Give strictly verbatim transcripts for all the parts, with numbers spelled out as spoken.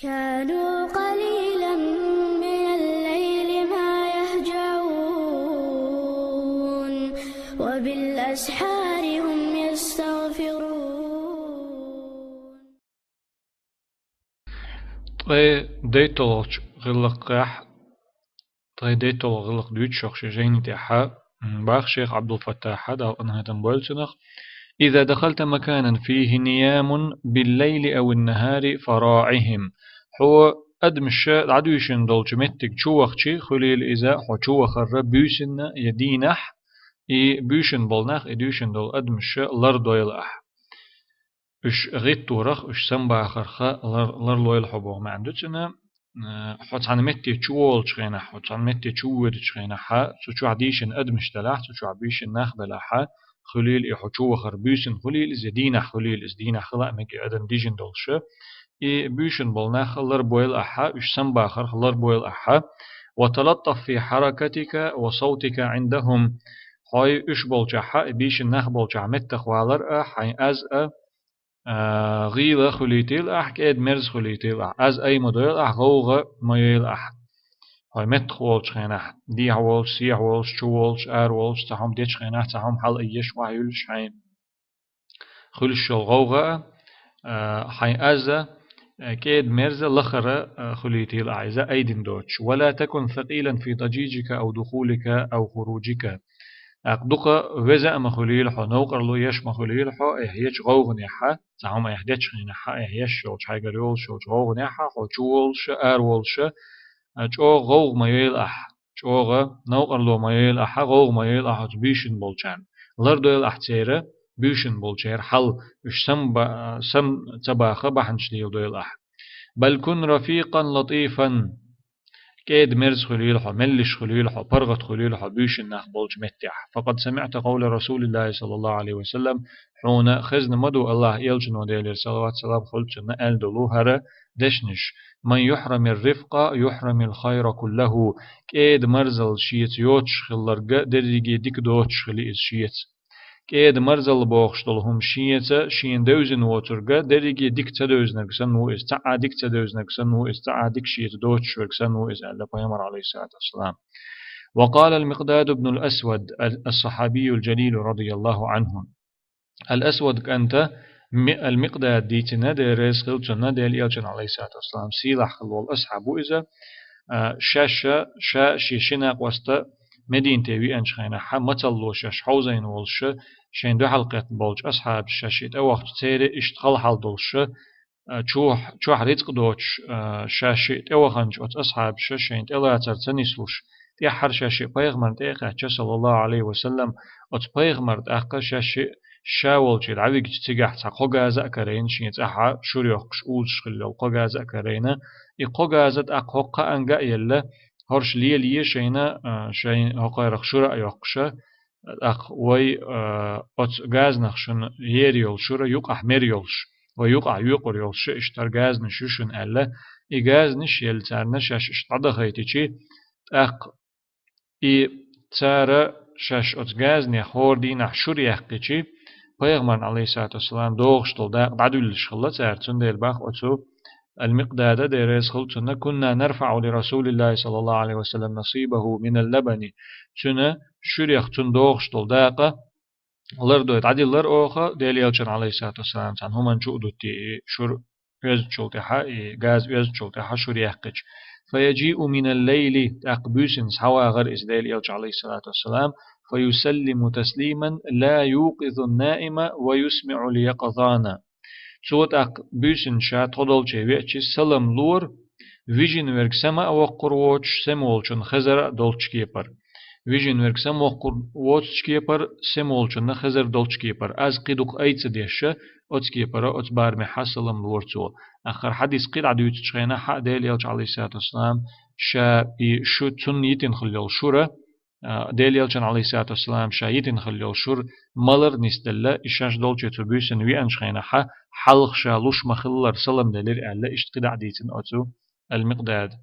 كانوا قليلا من الليل ما يهجعون، وبالأسحار هم يستغفرون. Ткъе дейтталгӀачу гӀиллакхехь, ткъе дейтталгӀа гӀиллакх дуьйцуш шен жайни тӀехь, м, боху шайх Ӏабдул-Фаттахьа, Дала къинхетам бойла цунах: إذا دخلت مكانا فيه نيام بالليل أو النهار فراعهم. Хьо адамаш дӀадуьйшина долчу меттиг чу вахча, хуьлийла иза хьо чу вахарра буьйсанна я дийнахь, и буьйшина болу нах, и дуьйшина долу адамаш лардойла ахь. Уьш гӀитторах, уьш самабахарх лар-, ларлойла хьо боху маьӀна ду цуьнан. Э, хьо цхьана метте чу волучу хенахь, хьо цхьана метте чу воьдучу хенахь, цу чохь дийшина адамаш делахь, цу чохь буьйшина нах белахь, хуьлийла и хьо чу вахар буьйсанна хуьлийла иза, я дийнахь хуьлийла иза, дийнахь хила а мега и адам дижина долуш. И буьйшина болу нах ларбойла ахь, уьш самабахарх ларбойла ахь. وتلطف في حركتك وصوتك عندهم. Хьо уьш болчохь, и буьйшина нах болчохь меттах валар а, хьайн аз а, а, гӀийла хуьлийтийла ахь, кӀеда-мерза хуьлийтийла ахь. Аз ай ма дойла ахь, гӀовгӀа ма йойла ахь. Хьо меттах волчу хенахь, дехьа волуш, сехьа волуш, чу волуш, ара волуш, цхьа хӀума дечу хенахь, цхьа хӀума хьала а еш, охьайуьллуш хьайн. Хуьлуш йолу гӀовгӀа а, а, хьайн аз а, а, кӀеда-мерза лахара, а, хуьлийтийла ахь иза айдина доцуш. ولا تكن ثقيلا في ضجيجك أو دخولك أو خروجك. ТӀаккха дукха веза а ма хуьлийла хьо, новкъарло еш ма хуьлийла хьо, айхьа ечу гӀовгӀанехь, цхьа хӀума айхьа дечу хенахь, айхьа еш йолчу, хьайгара йолуш йолчу гӀовгӀанехь, хьо чу волуш а, ара волуш а, а, чӀогӀа гӀовгӀа ма йойла ахь, чӀогӀа новкъарло ма йойла ахь, гӀовгӀа ма йойла ахь оцу буьйшина болчарна. Лардойла ахь церан, буьйшина болчеран хьал, уьш сам ба-, сам ца баха бахьанаш леладойла ахь. بل كن رفيقا لطيفا. КӀеда-мерза хуьлийла хьо, меллаша хуьлийла хьо, паргӀат хуьлийла хьо буьйшина нах болчу меттехь. فقد سمعت قول رسول الله صلى الله عليه وسلم. Хьуна хезна ма ду АллахӀан элчано, Делера салават-салам хуьлда цунна, аьлла долу хӀара дешнаш: من يحرم الرفق يحرم الخير كله. КӀеда-марзалла шеца йоцуш хилларг дерриге дика доцуш хили иза шеца. КӀеда-марзалла бохуш долу хӀума шеца шена девзина воцург дерриге дика ца девзинарг санна ву иза, цхьа а дика ца девзинарг санна ву иза, цхьа а дика шеца доцуш верг санна ву иза, аьлла Пайхамара, عليه الصلاة والسلام. وقال المقداد بن الأسود الصحابي الجليل رضي الله عنه. Ал-Асвад кӀанта Ми-, Ал-Микъдада дийцина, Дела реза хила цунна, Делан элчан, عليه الصلاة والسلام, сийлахь хилла волу асхьаб ву иза. А, шаьш, ша шен ши накъоста Мединате веанчу хенахь, мацалло шаьш хьовзийна волуш, шайна дуьхьал кхетта болчу асхьабаша шаьш шиъ тӀевахча, церан иштта хала хьал долуш, а, чохь-, чохь рицкъ доцуш, а, шаьш шиъ тӀеваханчу оцу асхьабаша шайна тӀелацар ца нислуш, тӀаьххьара шаьш шиъ пайхамарна тӀе а кхаьчча, صلى الله عليه وسلم, оцу пайхамара тӀаккха шаьш шиъ ша волчу дӀавигча цигахь цхьа кхо газа а карийна, шен цӀахь шура йоккхуш, узуш хилла йолу кхо газа а карийна, и кхо газа тӀаккха хӀокху кхаанга а елла, хӀорш лелае шайна, а, шайн хӀокхарах шура а йоккхуша, тӀаккха вай, а, оцу газанах шуна ер йолу шура юкъахь мер йолуш, вай юкъахь йоькъур йолуш иштта хӀара газанаш ю шуна аьлла, и газанаш елла царна шаьш иштта дӀадахийтичи, тӀаккха и цара шаьш оцу газанех хӀора дийнахь шура яьккхичи, пайхамарна, عليه الصلاة والسلام, догӀуш долу дакъа дӀадуьллуш хилла цара, цундела боху оцу Ал-Микъдада, Дела реза хила цунна: كنا نرفع لرسول الله صلى الله عليه وسلم نصيبه من اللبن. Цуьнан шуьрех цунна догӀуш долу дакъа лардой дӀадиллара оха, Делан элчан, عليه الصلاة والسلام, цхьана хӀуманна чу а дуттий, и шура оьзначул тӀаьхьа, и газа оьзначул тӀаьхьа шура яьккхича. فيجيء من الليل, тӀаккха буьйсанна схьавагӀара иза, Делан элча, عليه الصلاة والسلام, فيسلم تسليما لا يوقظ النائم ويسمع اليقظان. Цо тӀаккха буьйсанна ша тхо долче веачи салам лора, вижина верг сема а воккхур воцуш, сема волчунна хезар а долчу кепара. Вижина верг сема воккхур воцучу кепара, сема волчунна хезар долчу кепара. Аз кхин дукха айца дезаш, оцу кепара, оцу барамехьа салам лора цо. Аххара хьадис кхин дӀа дуьйцучу хенахь а Делан элча, عليه الصلاة والسلام, ша и шу цунна йитина хилла йолу шура, а, Делан элчан, عليه الصلاة والسلام, ша йитина хилла йолу шура малар нисделла, и шаьш долче цу буьйсанна веанчу хенахьа, хьалха ша луш ма-хиллара салам делира аьлла, иштта кхин дӀа дийцина оцу Ал-Микъдада,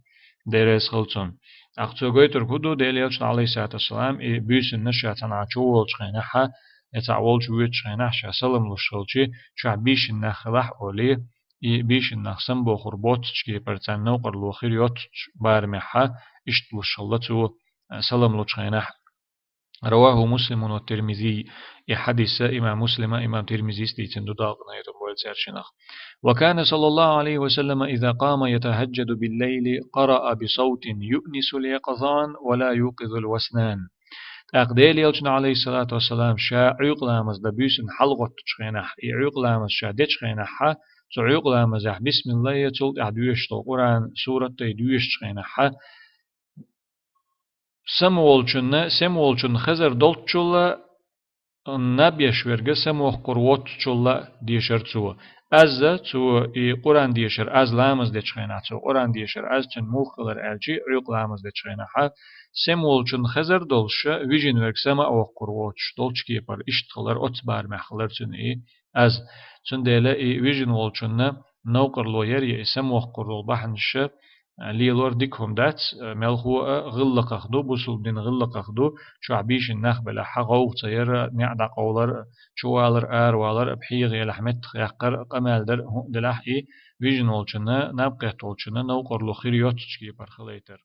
Дела реза хила цунна. ТӀаккха цо гойтург хӀун ду, Делан элчан, عليه الصلاة والسلام, и буьйсанна ша цхьана чу волчу хенахьа, я цхьаъ волчу воьдучу хенахь ша салам луш хилчи, чохь буьйшина нах хилахь олий, и бийшиннах самабохур боццачу кепара царна новкъарло хир йоццучу барамехьа, иштта луш хилла цо, а, салам лучу хенахь. رواه مسلم والترمذي. И хьадис имам Муслима, имам Тирмизис дийцина ду, Дала къинхетам бойла цаьршиннах. وكان صلى الله عليه وسلم إذا قام يتهجد بالليل قرأ بصوت يؤنس اليقظان ولا يوقظ الوسنان. ТӀаккха Делан Элчано, алейхиссалату вассалам, ша Ӏуьйкъа ламаз дан буьйсанна хьалагӀоттучу хенахь, и Ӏуьйкъа ламаз ша дечу хенахьа, цу Ӏуьйкъа ламазехь бисмилла а, цул тӀаьхьа доьшуш долу Къуръан сурат а доьшучу хенахьа, самаволчунна, сема волчунна хезар долччулла, наб еш верг самавоккхур воццучулла дешара цо. Аз а, цо и Къуръан дешар, аз ламаз дечу хенахь, цо Къуръан дешар, аз цуьнан муха хилар аьлча, Ӏуьйкъа ламаз дечу хенахьа, сема волчунна хезар долуша, вижина верг сама а воккхур воцуш долчу кепара иштта хилар, оццу барамехь хилар цуьнан и аз. Цундела и вижина волчунна новкъарло яр я и самавоккхур долу бахьанаша, а, лелор дика хӀума дац, а, мелхо а гӀиллакхах ду, бусулба дин гӀиллакхах ду, чохь бийшина нах белахьа, гӀовгӀа ца яр а, неӀ дӀакъовлар а, чувалар а, аравалар а, пхьегӀа елахь меттах яккхар а, къамел дар а, хӀуъа делахь и вижина волчунна, наб кхетта волчунна новкъарло хир йоццучу кепара хилайтар.